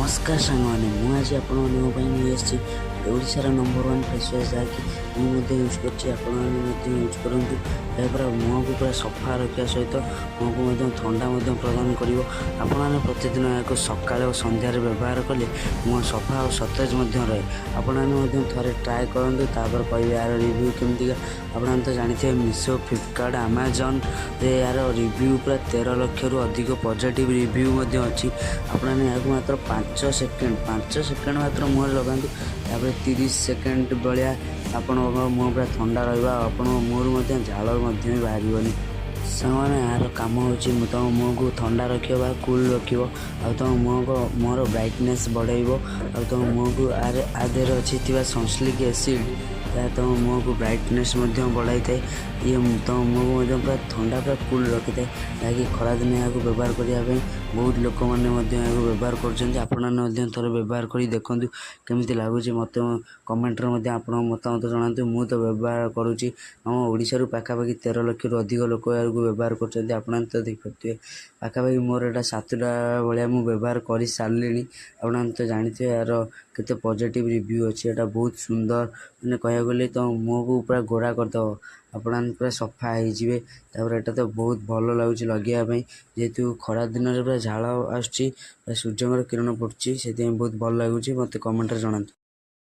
ନମସ୍କାର ସାଙ୍ଗମାନେ, ମୁଁ ଆଜି ଆପଣମାନଙ୍କ ପାଇଁ ନେଇ ଆସିଛି ଓଡ଼ିଶାର ନମ୍ବର ୱାନ୍ ଫେସ୍ ୱାଶ୍, ଯାହାକି ମୁଁ ମଧ୍ୟ ୟୁଜ୍ କରୁଛି। ଆପଣମାନେ ମଧ୍ୟ ୟୁଜ୍ କରନ୍ତୁ। ଏହା ପୁରା ମୁହଁକୁ ପୁରା ସଫା ରଖିବା ସହିତ ମୁହଁକୁ ମଧ୍ୟ ଥଣ୍ଡା ମଧ୍ୟ ପ୍ରଦାନ କରିବ। ଆପଣମାନେ ପ୍ରତିଦିନ ଏହାକୁ ସକାଳେ ଓ ସନ୍ଧ୍ୟାରେ ବ୍ୟବହାର କଲେ ମୁହଁ ସଫା ଓ ସତେଜ ମଧ୍ୟ ରହେ। ଆପଣମାନେ ମଧ୍ୟ ଥରେ ଟ୍ରାଏ କରନ୍ତୁ, ତାପରେ କହିବେ ଏହାର ରିଭ୍ୟୁ କେମିତିକା। ଆପଣମାନେ ତ ଜାଣିଥିବେ, ମିଶୋ, ଫ୍ଲିପକାର୍ଟ, ଆମାଜନରେ ଏହାର ରିଭ୍ୟୁ ପୁରା 13 ଲକ୍ଷରୁ ଅଧିକ ପଜିଟିଭ୍ ରିଭ୍ୟୁ ମଧ୍ୟ ଅଛି। ଆପଣମାନେ ଏହାକୁ ମାତ୍ର 5 ସେକେଣ୍ଡ, 5 ସେକେଣ୍ଡ ମାତ୍ର ମୁହଁରେ ଲଗାନ୍ତୁ। ତାପରେ 30 ସେକେଣ୍ଡ ଭଳିଆ ଆପଣଙ୍କ ମୁହଁ ପୁରା ଥଣ୍ଡା ରହିବ ଆଉ ଆପଣଙ୍କ ମୁହଁରୁ ମଧ୍ୟ ଝାଳ ମଧ୍ୟ ବି ବାହାରିବନି। ସାଙ୍ଗମାନେ, ଏହାର କାମ ହେଉଛି ମୁଁ ତୁମ ମୁହଁକୁ ଥଣ୍ଡା ରଖିବ ବା କୁଲ୍ ରଖିବ ଆଉ ତୁମ ମୁହଁର ବ୍ରାଇଟନେସ୍ ବଢ଼ାଇବ। ଆଉ ତୁମ ମୁହଁକୁ ଆ ଦେହରେ ଅଛି ଥିବା ସାଲିସିଲିକ୍ ଏସିଡ଼୍, ଏହା ତୁମ ମୁହଁକୁ ବ୍ରାଇଟନେସ୍ ମଧ୍ୟ ବଢ଼ାଇଥାଏ। ଇଏ ତୁମ ମୁହଁକୁ ମଧ୍ୟ ପୁରା ଥଣ୍ଡା, ପୁରା କୁଲ୍ ରଖିଥାଏ, ଯାହାକି ଖରାଦିନେ ଏହାକୁ ବ୍ୟବହାର କରିବା ପାଇଁ ବହୁତ ଲୋକମାନେ ମଧ୍ୟ ଏହାକୁ ବ୍ୟବହାର କରୁଛନ୍ତି। ଆପଣମାନେ ମଧ୍ୟ ଥରେ ବ୍ୟବହାର କରି ଦେଖନ୍ତୁ, କେମିତି ଲାଗୁଛି। ମୋତେ କମେଣ୍ଟରେ ମଧ୍ୟ ଆପଣଙ୍କ ମତାମତ ଜଣାନ୍ତୁ। ମୁଁ ତ ବ୍ୟବହାର କରୁଛି। ଆମ ଓଡ଼ିଶାରୁ ପାଖାପାଖି 13 ଲକ୍ଷରୁ ଅଧିକ ଲୋକ ଏହାକୁ ବ୍ୟବହାର କରୁଛନ୍ତି। ଆପଣମାନେ ତ ଦେଖିପାରୁଥିବେ, ପାଖାପାଖି ମୋର ଏଇଟା 7ଟା ଭଳିଆ ମୁଁ ବ୍ୟବହାର କରିସାରିଲିଣି। ଆପଣମାନେ ତ ଜାଣିଥିବେ ଏହାର କେତେ ପଜିଟିଭ୍ ରିଭ୍ୟୁ ଅଛି। ଏଇଟା ବହୁତ ସୁନ୍ଦର, ମାନେ କହିବାକୁ ଗଲେ ତ ମୁହଁକୁ ପୁରା ଗୋରା କରିଦେବ। ଆପଣମାନେ ପୁରା ସଫା ହେଇଯିବେ। ତାପରେ ଏଇଟା ତ ବହୁତ ଭଲ ଲାଗୁଛି ଲଗେଇବା ପାଇଁ। ଯେହେତୁ ଖରା ଦିନରେ ପୁରା ଝାଳ ଆସୁଛି, ସୂର୍ଯ୍ୟଙ୍କର କିରଣ ପଡ଼ୁଛି, ସେଥିପାଇଁ ବହୁତ ଭଲ ଲାଗୁଛି। ମୋତେ କମେଣ୍ଟରେ ଜଣାନ୍ତୁ।